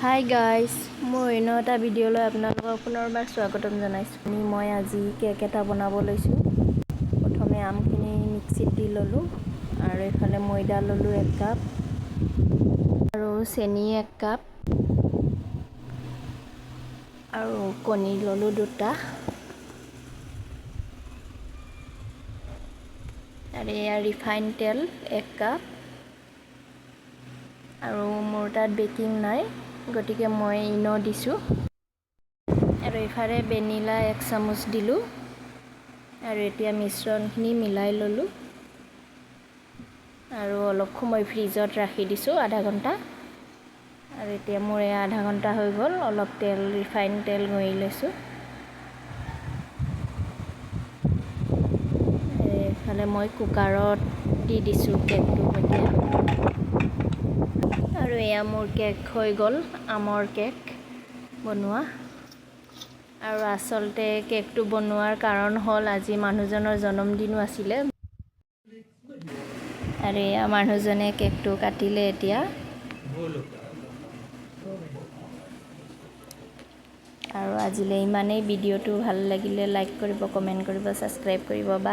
Hi guys, মোৰ অন্য এটা ভিডিঅ'লৈ আপোনালোকক পুনৰবাৰ স্বাগতম জনাইছোঁ। মই আজি কেক এটা বনাব লৈছোঁ। প্ৰথমে আমখিনি মিক্সিত দি ল'লোঁ আৰু এইফালে ময়দা ল'লোঁ 1 কাপ আৰু চেনি 1 কাপ আৰু কণী ল'লোঁ 2টা আৰু এয়া ৰিফাইন তেল 1 কাপ। আৰু মোৰ তাত বেকিং নাই, গতিকে মই ইন' দিছোঁ। আৰু ইফালে ভেনিলা 1 চামুচ দিলোঁ আৰু এতিয়া মিশ্ৰণখিনি মিলাই ল'লোঁ আৰু অলপ সময় ফ্ৰিজত ৰাখি দিছোঁ, আধা ঘণ্টা। আৰু এতিয়া মোৰ এয়া আধা ঘণ্টা হৈ গ'ল। অলপ তেল, ৰিফাইন তেল ঘঁহি লৈছোঁ। এইফালে মই কুকাৰত দি দিছোঁ কেকটো এতিয়া। আৰু এয়া মোৰ কেক হৈ গ'ল, আমৰ কেক বনোৱা। আৰু আচলতে কেকটো বনোৱাৰ কাৰণ হ'ল আজি মানুহজনৰ জন্মদিনো আছিলে। আৰু এয়া মানুহজনে কেকটো কাটিলে এতিয়া। আৰু আজিলৈ ইমানেই। ভিডিঅ'টো ভাল লাগিলে লাইক কৰিব, কমেণ্ট কৰিব, ছাবস্ক্ৰাইব কৰিব বা।